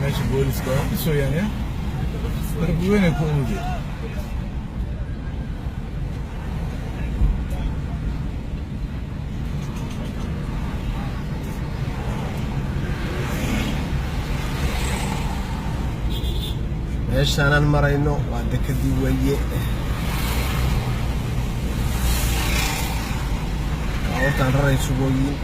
Meesha booliska waa dhisooyaan ya darbi weyn ay ku oodeen. Meeshaanaan marayno waa dekadii weeye. Baabuurtaan rarayso wooyin.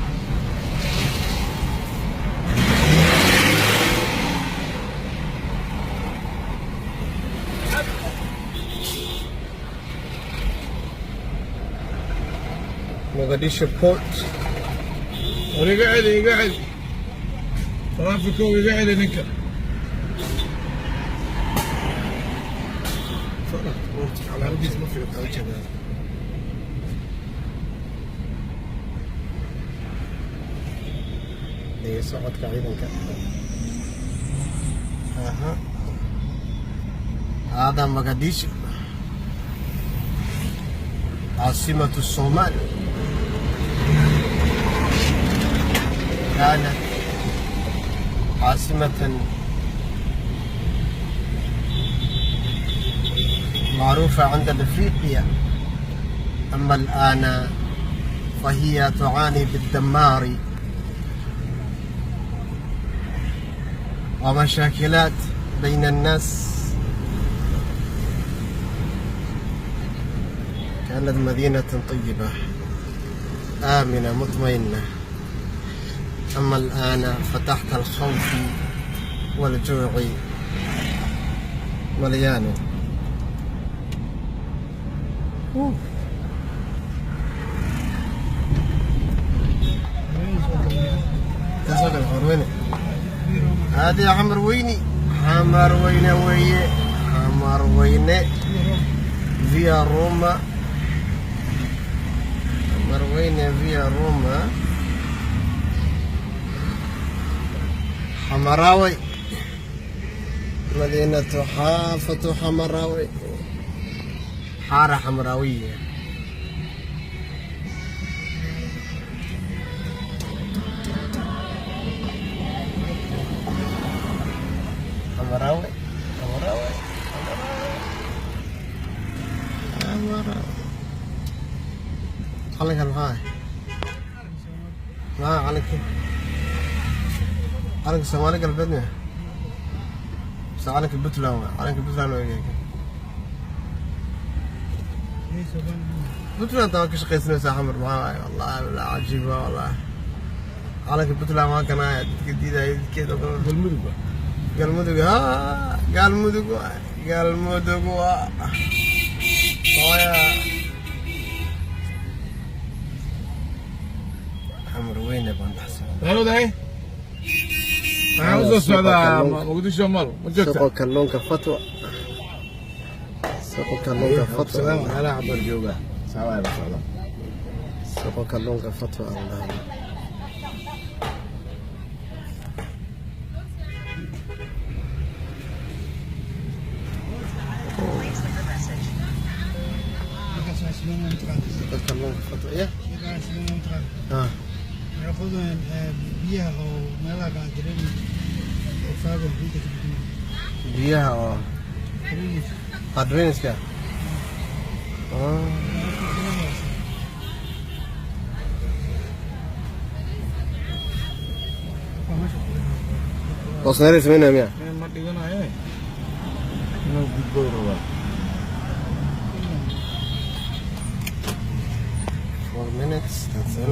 Mogadishu Port. War iga celi, iga celi, traafikooga iga celi ninka. Calaamadiis ma fiiqo. Ujeedaa. Iyo socodka ciidanka. Aha. هذا مقديشو، عاصمة الصومال. كانت عاصمة معروفة عند الإفريقيا، أما الآن فهي تعاني بالدمار ومشاكلات بين الناس. كانت مدينة طيبة آمنة مطمئنة، أما الآن فتحت الخوف والجوع مليان. أوه. تسوق الحروينة هذه حمر ويني، حمر وينة ويه، حمر وينة فيا روما، حمر وينة فيا روما، حمراوي، مدينة حافة حمراوي، حارة حمراوية. حمراوي، حمراوي، حمراوي، calankan maxaa ah? Maxaa calanka? Calanka Soomaali Galbeed miya mise calanka Puntland? Waa calanka Puntland. Waa egeega Puntland taa ka shaqaysanaysaa. Xamar maxaa waaye? Wallahi bilaa cajiib waa wallahi. Calanka Puntland waa kana dadka diidaya dadkeeda oo kale. Galmudug ba. Galmudug ha, Galmudug waa, Galmudug waa hooya. Xamar weyne baan dhex socdaa. Maxaa waxaan usoo socdaa Muqdisho Mall ma joogta? Suuqa kalluunka Fatwa, suuqa kalluunka Fatwa. Salaam meelaha cabar jooga saawaa la socda. Suuqa kalluunka Fatwa aan dhahnaa. Please leave a message. Suuqa kalluunka Fatwa ya. Ah. Biyaha oo meelaha kala jiran oo faago ciidda ka bixin. Biyaha oo ah drainage-ka ah. Hoosneeray sameynaya miya? Ma dhiganayo, inuu gudbo rabaa. 4 minutes, that's enough.